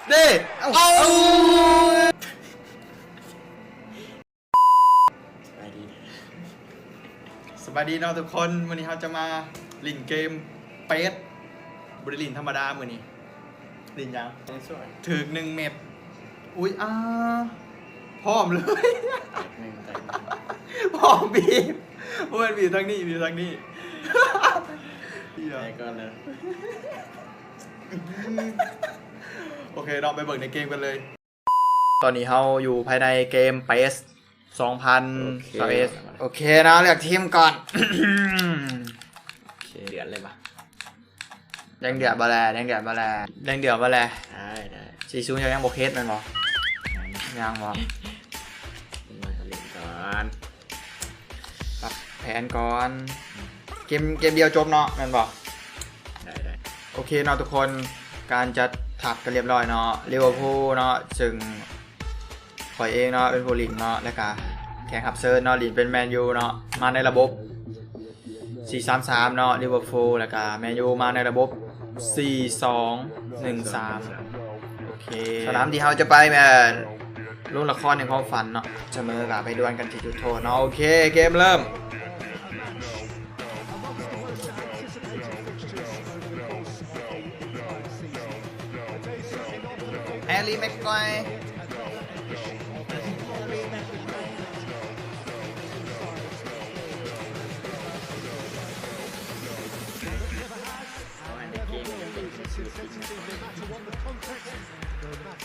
ເດ້ ເອົ້າ ເອົ້າ ສະບາຍດີ ສະບາຍດີເນາະທຸກຄົນ. ມື້ນີ້ເຮົາຈະມາຫຼິ້ນເກມເປສ ບໍ່ໄດ້ຫຼິ້ນທຳມະດາມື້ນີ້. ຫຼິ້ນຫຍັງ? ຖືກໜຶ່ງເມັດ. ອຸ້ຍ ອາ ພ້ອມເລີຍ. ແຕກໜຶ່ງ ແຕກໜຶ່ງ. ພ້ອມບີບ. ບໍ່ແມ່ນບີບທາງນີ້ ບີບທາງນີ້. ແຕກກ່ອນເລີຍ. ໂອເຄເນາະ ໄປເບິ່ງໃນເກມກັນເລີຍ. ຕອນນີ້ເຮົາຢູ່ພາຍໃນເກມເປສ ສອງພັນຊາວເອັດ. ໂອເຄເນາະ ເລືອກທີມກ່ອນ. ໂອເຄ ເດືອດເລີຍປະ? ແດງເດືອດບໍ່ແລ? ແດງເດືອດບໍ່ແລ? ແດງເດືອດບໍ່ແລ? ໄດ້ ໄດ້. ສີ່ສູນ ເຈົ້າຍັງບໍ່ເຄັດແມ່ນບໍ່? ຍັງບໍ່? ມາເຫຼັ້ນກ່ອນ ປັບແຜນກ່ອນ. ເກມ ເກມດຽວຈົບເນາະ ແມ່ນບໍ່? ໄດ້ ໄດ້. ໂອເຄເນາະທຸກຄົນ ການຈັດທັບກໍລຽບຮ້ອຍເນາະ ລິເວີພູລເນາະ ເຊິ່ງຂ້ອຍເອງເນາະເປັນຜູ້ຫຼິ້ນເນາະ ແລ້ວກະແຂກຮັບເຊີນເນາະ ຫຼິ້ນເປັນແມນຢູເນາະ ມາໃນລະບົບສີ່ສາມສາມເນາະ ລິເວີພູລ ແລ້ວກະແມນຢູມາໃນລະບົບສີ່ສອງໜຶ່ງສາມ. ໂອເຄ ສະໜາມທີ່ເຮົາຈະໄປແມ່ນໂຮງລະຄອນແຫ່ງຄວາມຝັນເນາະ ສະເໝີກໍໄປດວນກັນທີ່ຈຸດໂທດເນາະ. ໂອເຄ ເກມເລີ່ມ. ແຮຣີ ແມັກໄກວ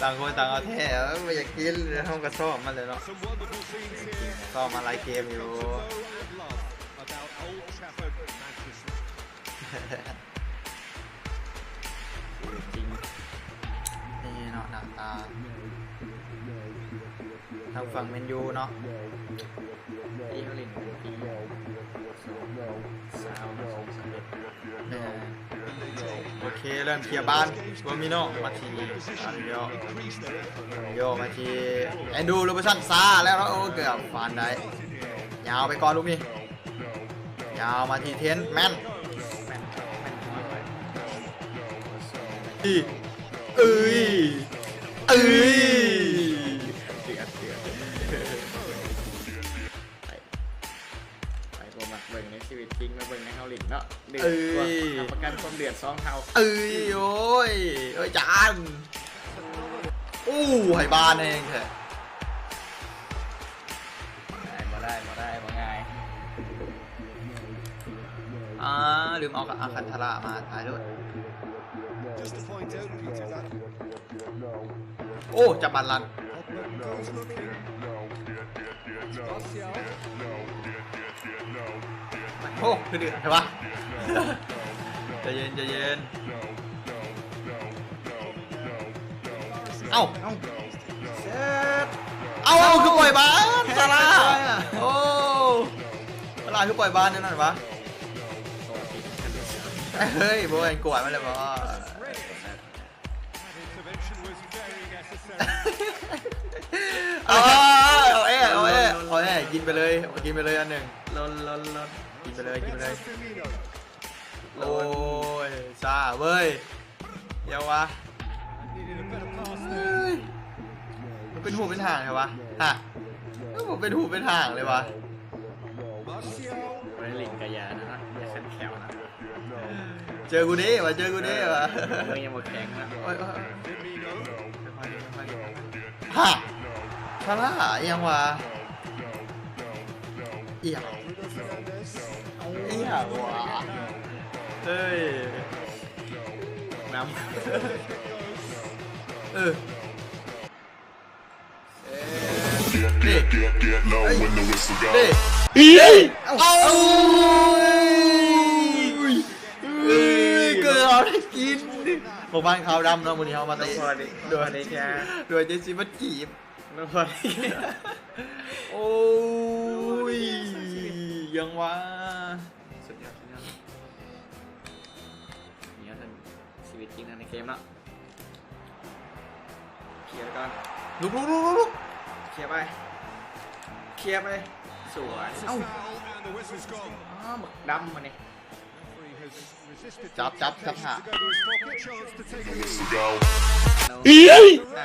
ຕ່າງຄົນຕ່າງເອົາແທ້ ບໍ່ຢາກກິນ ເຮົາກໍຊ້ອມມາແລ້ວເນາະ ຊ້ອມມາຫຼາຍເກມຢູ່. ນີ້ເນາະ ໜ້າຕາທາງຝັ່ງແມນຢູເນາະ ທີ່ເຮົາຫຼິ້ນປີສອງພັນຊາວສອງ ສາມເອັດ. ໂອເຄ ເລີ່ມເຄຍບານ ເຟີມິໂນ ມາທີ່ ອາເຣໂອ ອາເຣໂອ ມາທີ່ ແອນດູ ໂຣເບີດສັນ ຊາແລ້ວເນາະ ໂອ້ ເກືອບຟານໄດ້ ຍາວໄປກ່ອນລູກນີ້ ຍາວມາທີ່ເທຣນ ແມ່ນ ເອີຍ ເອີຍ ເດືອດ ເດືອດ ໃຜ ໃຜບໍ່ມັກເບິ່ງໃນຊີວິດຈິງ ມາເບິ່ງໃນເຮົາຫຼິ້ນເນາະ ເດືອດກວ່າ ເອີຍ ຮັບປະກັນຄວາມເດືອດສອງເທົ່າ ເອີຍ ໂອ້ຍ ເອີຍ ຈານ ໂອ້ ໃຫ້ບານແຮງແທ້. ບໍ່ໄດ້ ບໍ່ໄດ້ ບໍ່ໄດ້ ບໍ່ງ່າຍ. ອ່າ ລືມເອົາອາຄັນທາລາມາ ຕາຍໂລດ. ໂອ້ ຈັບບານລັນ ໂອ້ ຄືເດືອດແທ້ວະ. ໃຈເຢັນ ໃຈເຢັນ. ເອົ້າ ເອົ້າ ເຊັດ ເອົ້າ ຄືປ່ອຍບານ ຊາລາ ໂອ້ ຊາລາ ຄືປ່ອຍບານແນວນັ້ນວະ. ເຮີ້ຍ ບໍ່ແມ່ນກວດມາແລ້ວບໍ່? ເອົາ ເອົາແອ ເອົາແອ ເອົາແອ ກິນໄປເລີຍ ກິນໄປເລີຍອັນໜຶ່ງ ລົນ ລົນ ລົນ ກິນໄປເລີຍ ກິນໄປເລີຍ. ໂອ້ຍ ຊ້າເວີຍ ຫຍັງວະ ມັນເປັນຮູບເປັນຮ່າງແທ້ວະ ຮະ ມັນເປັນຮູບເປັນຮ່າງເລີຍວະ. ບໍ່ໄດ້ຫຼິ້ນກະຢ່ານະ ຢ່າຄັນແຂ້ວນະ. ເຈີກູເດ້ວະ ເຈີກູເດ້ວະ ມືຍັງບໍ່ແຂງນະ. ໂອ້ຍ ໂອ້ຍ ຮະ ຊາລາ ອີ່ຫຍັງວະ ອີ່ຫຍັງ ອີ່ຫຍັງວະ ເອີຍ ນຳ ເອີ ເອີ ເອີ ເອີ ເອີ ເອີ ເອີ ເກີດເອົາໄດ້ກິນ ພວກບ້ານຂາວດຳເນາະ ມື້ນີ້ເຮົາມາເຕະ ໂດຍ ໂດຍເຈັດສິບພັນກີບ. ໂອ້ຍ ຫຍັງວະ ສຸດຍອດ ສຸດຍອດ ນີ້ເຖິງຊີວິດຈິງໃນເກມເນາະ. ເຄຍໄປກ່ອນ ລຸກ ລຸກ ລຸກ ລຸກ ເຄຍໄປ ເຄຍໄປ ສວຍ ເອົ້າ ອ້າວ ບັກດຳມານີ້. ຈັບ ຈັບ ຈັບຫາ ໂອ້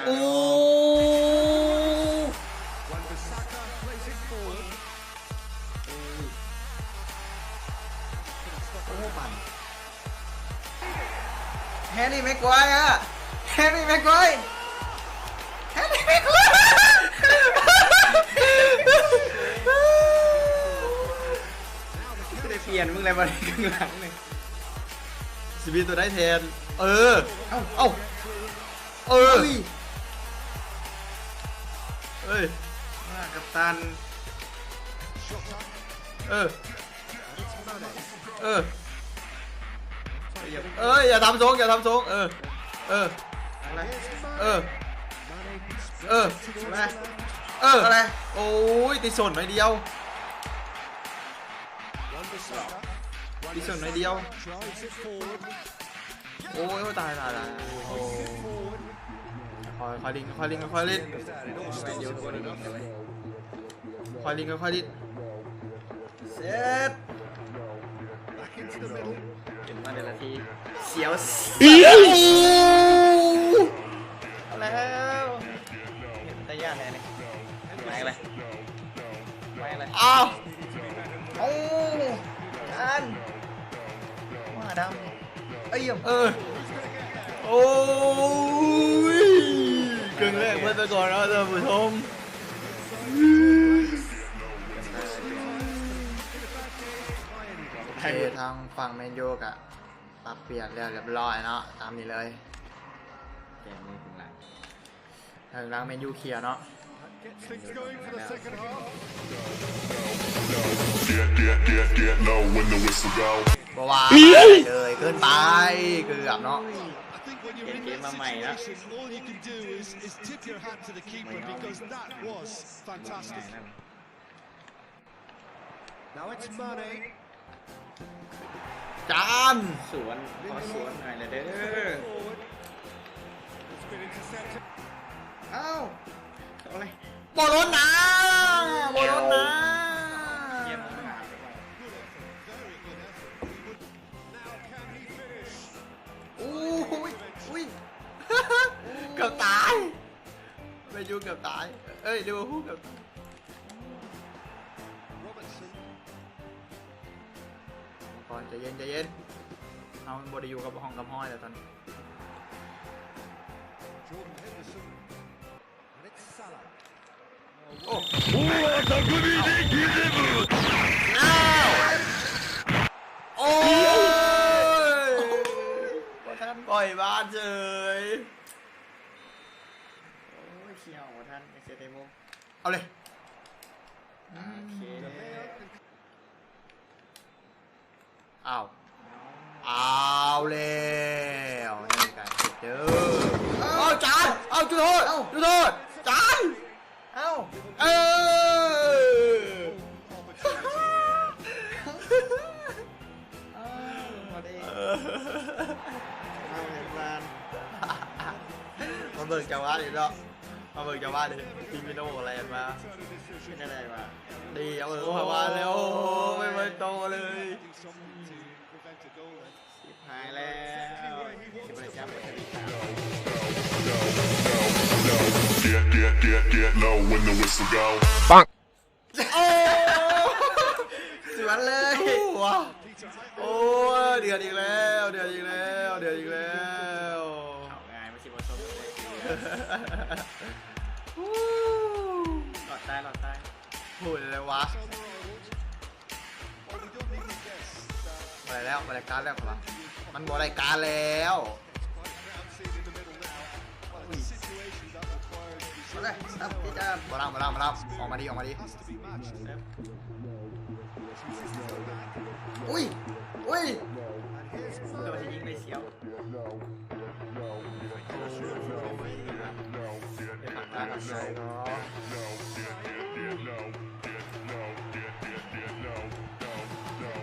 ໂອ້ ປັ້ນ ແຮຣີ ແມັກໄກວ ອະ ແຮຣີ ແມັກໄກວ ແຮຣີ ແມັກໄກວ ຊິໄດ້ປ່ຽນມຶງແລ້ວບັດນີ້ ກຶ່ງຫຼັງນີ້ ຊິມີຕົວໃດແທນ? ເອີ ເອົ້າ ເອົ້າ ເອີ ເອີຍ ມາກັບຕັນ ເອີ ເອີ ເອີຍ ຢ່າທຳຊົງ ຢ່າທຳຊົງ ເອີ ເອີ ເອີ ເອີ ເອີ ໂອ້ຍ ຕິຊົນໜ້ອຍດຽວ ຕິຊົນໜ້ອຍດຽວ ໂອ້ຍ ໂອ້ຍ ຕາຍ ຕາຍ ຕາຍ ໂອ້ຍ ຄ່ອຍໆຫຼິ້ນ ຄ່ອຍໆຫຼິ້ນ ຄ່ອຍໆຫຼິ້ນ ຄ່ອຍໆຫຼິ້ນ ຄ່ອຍໆຫຼິ້ນ ເຊັດ ຂຶ້ນມາແຕ່ລະທີ ສຽວ ສຽວ ເອົາແລ້ວ ເປັນຕາຢ້ານແທ້ນີ້ ໄປເລີຍ ໄປເລີຍ ອ້າວ ເອົາ ອັນ ມາດຳ ເອີຍ ເອີ ໂອ້ຍ ເຄິ່ງແລກເໝິດໄປກ່ອນເນາະທ່ານຜູ້ຊົມ ໂອເຄ ທາງຝັ່ງແມນຢູກະປັບປ່ຽນແລ້ວຮຽບຮ້ອຍເນາະ ຕາມນີ້ເລີຍ ແກ້ມືເຄິ່ງຫຼັງ ເຄິ່ງຫຼັງແມນຢູເຄຍເນາະ ບໍ່ວ່າເລີຍ ເກີນໄປ ເກືອບເນາະ ປ່ຽນເກມມາໃໝ່ເນາະ ຈານ ສວນ ຂໍສວນໜ້ອຍລະເດີ ເອົ້າ ເອົາເລີຍ ບໍ່ລົ້ນນາ ບໍ່ລົ້ນນາ ໂອ້ຍ ອຸ້ຍ ເກືອບຕາຍ ແມນຢູເກືອບຕາຍ ເອີຍ ລິເວີພູເກືອບຕາຍ ມັງກອນ ໃຈເຢັນ ໃຈເຢັນ ເຮົາບໍ່ໄດ້ຢູ່ກັບຮ່ອງກັບຮອຍແລ້ວຕອນນີ້ ໂອ້ ໂອ້ ໂອ້ຍ ບໍ່ທັນ ປ່ອຍບານເສີຍ ໂອ້ຍ ເຂົ້າບໍ່ທັນ ເສຍເຕະມຸມ ເອົາເລີຍ ໂອເຄ ອ້າວ ເອົາແລ້ວ ນີ້ການເຮັດເດີ ເອົາ ເອົາ ຈານ ເອົາ ຈຸດໂທດ ເອົາ ຈຸດໂທດ ຈານ ເອົາ ເອີ ເອົາ ເອົາ ບໍ່ໄດ້ ເອົາ ເຫັນບານ ມາເບິ່ງຈັງຫວະນີ້ເນາະ ມາເບິ່ງຈັງຫວະນີ້ ຟີມິໂນແລ່ນມາ ເປັນຈັ່ງໃດວະ? ດີ ເອົາເບິ່ງເຂົ້າມາແລ້ວ ໂອ້ຍ ໄປເບິ່ງໂຕເລີຍ ຊິບຫາຍແລ້ວ ຊິບໍ່ໄດ້ຈັບ ປັງ ໂອ້ ສວນເລີຍ ໂອ້ ໂອ້ຍ ເດືອດອີກແລ້ວ ເດືອດອີກແລ້ວ ເດືອດອີກແລ້ວ ເຂົ້າງ່າຍ ມັນຊິບໍ່ສົມ ລອດຕາຍ ລອດຕາຍ ໂຫດແລ້ວວະ ບໍ່ໄດ້ແລ້ວ ບໍ່ໄດ້ການແລ້ວ ມັນບໍ່ໄດ້ການແລ້ວ ມາເລີຍ ບໍ່ລ້າງ ບໍ່ລ້າງ ບໍ່ລ້າງ ອອກມາດີ ອອກມາດີ ອຸ້ຍ ອຸ້ຍ ໂດນຍິງໄປສຽວ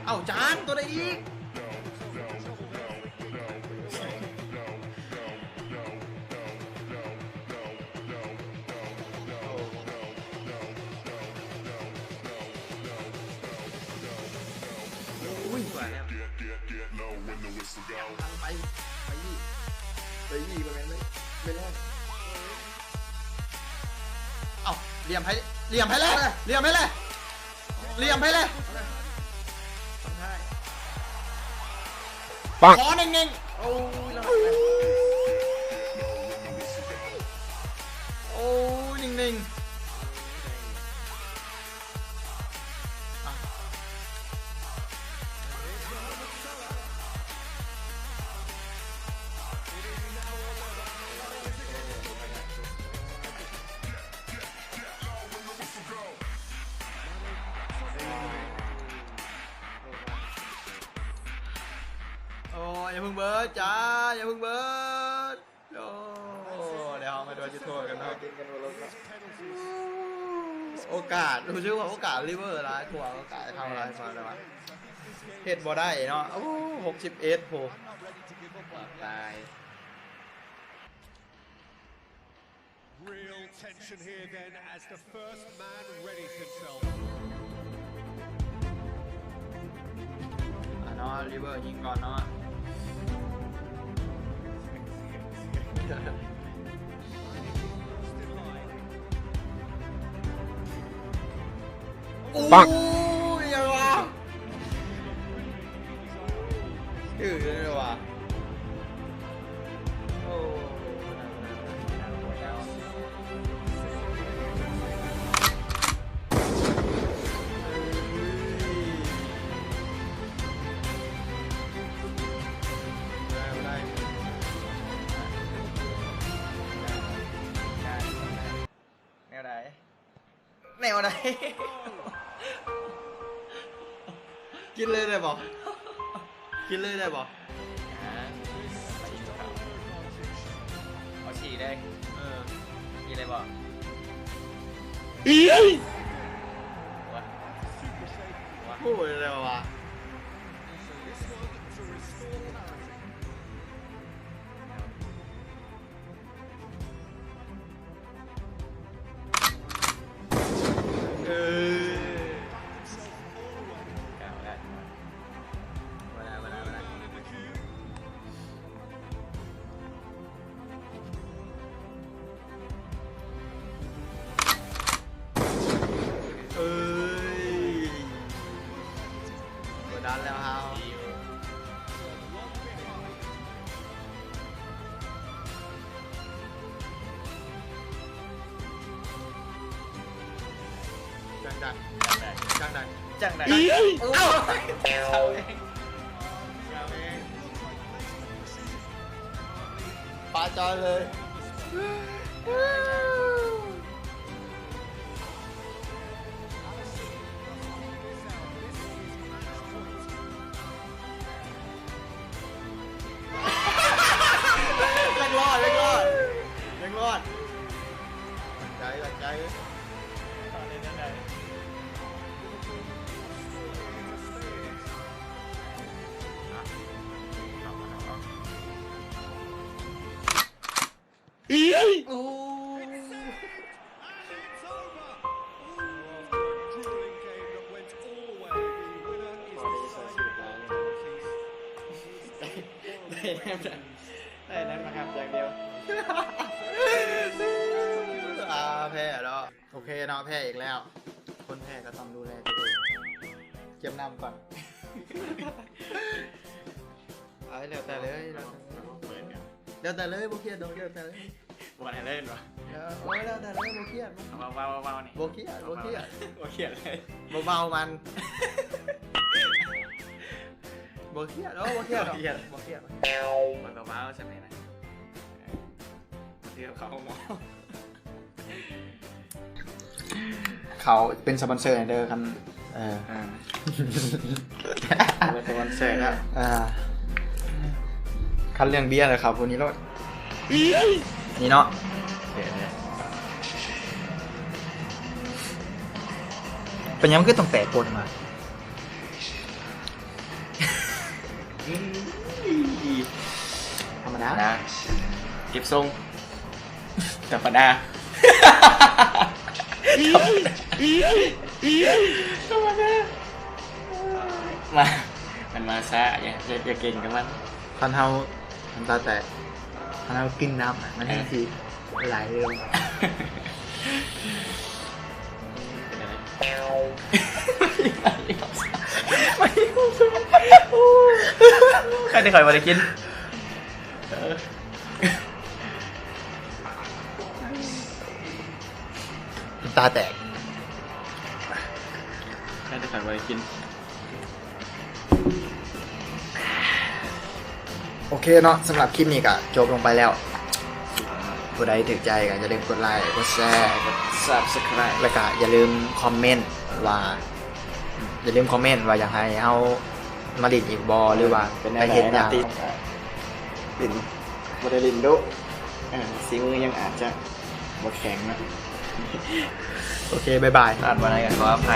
ເອົ້າ ຈານ ຕົວໃດອີກ? ອຸ້ຍ ສວຍແລ້ວ ໄປ ໄປ ໄປ ບໍ່ແມ່ນເລີຍ ເອົາ ຫຼຽມໃຫ້ ຫຼຽມໃຫ້ແລ້ວ ເອົາ ຫຼຽມໃຫ້ແລ້ວ ຫຼຽມໃຫ້ແລ້ວ ເອົາ ບັງ ຂໍເໜັງໆ ໂອ້ຍ ລອດໄປ ໂອ້ຍ ເໜັງໆ. ໂອ້ຍ ຢ່າເພິ່ງເບີດຈ້າ ຢ່າເພິ່ງເບີດ. ໂອ້ ແລ້ວເຮົາມາໂດນຈຸດໂທດກັນເນາະ ໂອກາດ ຮູ້ສຶກວ່າໂອກາດລິເວີຫຼາຍກວ່າ ໂອກາດເຮົາຫຼາຍກວ່າ ແຕ່ວ່າເຮັດບໍ່ໄດ້ເນາະ. ໂອ້ ຫົກສິບເອັດ ໂອ້ ຕາຍ. Real tension here then as the first man readies himself. ອ່ະເນາະ ລິເວີຍິງກ່ອນເນາະ ໂອ້ຍ ບັງ ຍັງວະ ຖືກເລີຍວ່ະ ໂອ້ ແນວໃດ? ແນວໃດ? ກິນເລີຍໄດ້ບໍ່? ກິນເລີຍໄດ້ບໍ່? ເອົາສີເລີຍ ເອີ ກິນເລີຍບໍ່? ໂອ້ຍ ແລ້ວວ່າ ເອີ ກ້າວແລ້ວ ບໍ່ໄດ້ ບໍ່ໄດ້ ບໍ່ໄດ້ ເອີຍ ບໍ່ດັນແລ້ວເຮົາ. ຈັ່ງໃດ? ຈັ່ງໃດ? ຈັ່ງໃດ? ຈັ່ງໃດ? ເອົ້າ ເຂົ້າເອງ ເຂົ້າເອງ ປະຈອຍເລີຍ. ຍັງລອດ ຍັງລອດ ຍັງລອດ ໝັ້ນໃຈ ໝັ້ນໃຈ. ໂອ້ ໄດ້ແນມ ໄດ້ແນມມາຮັບຢ່າງດຽວ. ອ່າ ແພ້ເນາະ. ໂອເຄເນາະ ແພ້ອີກແລ້ວ. ຄົນແພ້ກໍຕ້ອງດູແລຕົວເອງ. ກຽມນ້ຳກ່ອນ. ເອົາ ແລ້ວແຕ່ເລີຍ ແລ້ວແຕ່ເລີຍ ບໍ່ຄຽດດອກ ແລ້ວແຕ່ເລີຍ. ບໍ່ໄດ້ເລີຍເນາະ ເອີ ແລ້ວແຕ່ເລີຍ ບໍ່ຄຽດ. ເອົາ ເບົາໆ ນີ້ ບໍ່ຄຽດ ບໍ່ຄຽດ ບໍ່ຄຽດເລີຍ. ເບົາໆ ມັນ ບໍ່ຄຽດ ໂອ້ ບໍ່ຄຽດດອກ ບໍ່ຄຽດ ບໍ່ຄຽດ ບໍ່ຄຽດ. ມັນເບົາໆ ຊັ້ນນີ້ນະ ເອີ ເທື່ອເຂົາໝໍ. ເຂົາເປັນສະປອນເຊີໃຫ້ເດີ ຄັນ ເອີ ອ່າ ເປັນສະປອນເຊີແລ້ວ ອ່າ ຄັນເລື່ອງເບຍແລ້ວ ເຂົາຜູ້ນີ້ໂລດ ນີ້ເນາະ. ເປັນຫຍັງມັນຄືຕ້ອງແຕກກົດມາ? ທຳມະດາ ທຳມະດາ ເກັບຊົງ ທຳມະດາ ທຳມະດາ ມາ ມັນມາຊ້າ ຢ່າ ຢ່າ ຢ່າເກັ່ງກັບມັນ. ຕອນເຮົານ້ຳຕາແຕກ ຕອນເຮົາກິນນ້ຳ ມັນແຮງຊິໄຫຼລົງ. ໃຄແຕ່ຂ້ອຍບໍ່ໄດ້ກິນ. ນ້ຳຕາແຕກ. ໃຄແຕ່ຂ້ອຍບໍ່ໄດ້ກິນ. ໂອເຄເນາະ, ສຳລັບຄລິບນີ້ກໍຈົບລົງໄປແລ້ວ. ຜູ້ໃດຖືກໃຈກໍຢ່າລືມກົດໄລ ກົດແຊ ກົດ Subscribe ແລ້ວກໍຢ່າລືມຄອມເມັນວ່າ ຢ່າລືມຄອມເມັນວ່າຢາກໃຫ້ເຮົາມາຫຼິ້ນອີກບໍ່ ຫຼືວ່າໄປເຮັດຫຍັງ. ຫຼິ້ນ ບໍ່ໄດ້ຫຼິ້ນດຸ ເອີ ສີມືຍັງອາດຈະບໍ່ແຂງເນາະ. ໂອເຄ ບາຍບາຍ. ພາດບໍ່ໄດ້ກໍຂໍອະໄພ.